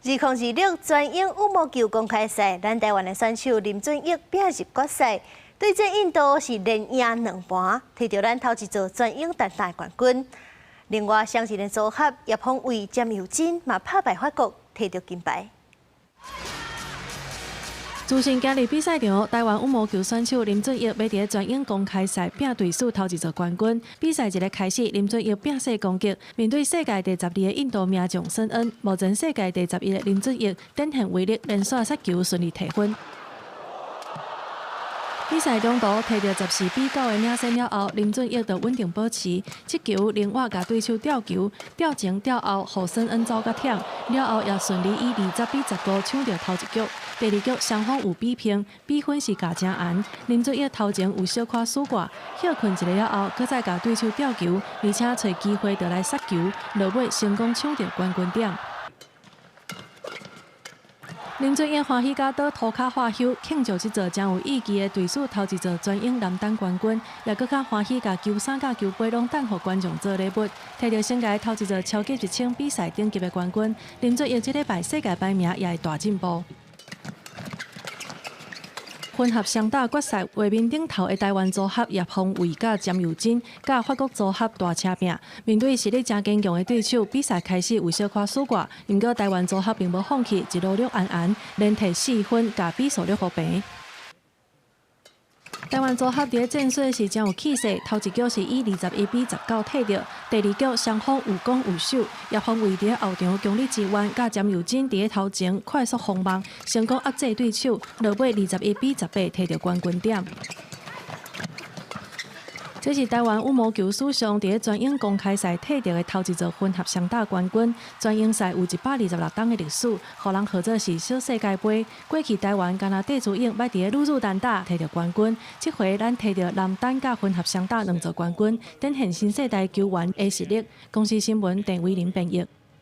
2026全英羽毛球公開賽，咱台灣的選手林俊逸拼入決賽，對戰印度是連贏兩盤，提著咱頭一座全英單打冠軍。另外，雙人的組合葉方偉、詹佑真嘛拍敗法國，提著金牌。自信行入比賽場，台灣羽毛球選手林俊逸欲佇全英公開賽拼隊史頭一座冠軍。比賽一个開始，林俊逸拼勢攻擊，面對世界第十二个印度名將孫恩，目前世界第11个林俊逸展現威力，連續殺球順利提分。比賽中途提著14比9的領先了後，林俊逸就穩定保持，這球靈活共對手吊球，吊前吊後，予孫恩走較忝，了後也順利以20比15搶著頭一局。第二局雙方有比拼，比分是咬誠絚。林俊逸頭前有小可輸掛，歇睏一下了後，閣再共對手吊球，而且揣機會就來殺球，落尾成功搶著冠軍點。林俊逸歡喜甲倒塗跤喝溼，慶祝這座誠有意義的隊史頭一座全英男單冠軍，也閣較歡喜共球衫佮球杯攏贈予觀眾做禮物，提著生涯頭一座超級1000比賽等級的冠軍。林俊逸這禮拜世界排名也會大進步。混合雙打決賽畫面頂頭的台灣組合葉方偉佮詹佑真，佮法國組合大車拼，面對實力誠堅強的對手，比賽開始有小可輸掛，毋過台灣組合並無放棄，一路掠安安，連提4分，共比數掠予平。台灣組合佇戰術是誠有氣勢，頭一局是以21比19提著，第二局雙方有攻有守，葉方偉佇後場強力支援，佮詹佑真佇頭前快速封網，成功壓制對手，落尾21比18提著冠軍點。這是台灣羽毛球史上佇全英公開賽提著的頭一座混合雙打冠軍。全英賽有126冬的歷史，予人號做是小世界盃。過去台灣干焦戴資穎捌佇女子單打提著冠軍，這回咱提著男單佮混合雙打兩座冠軍，展現新世代球員的實力。公視新聞鄧偉林編譯。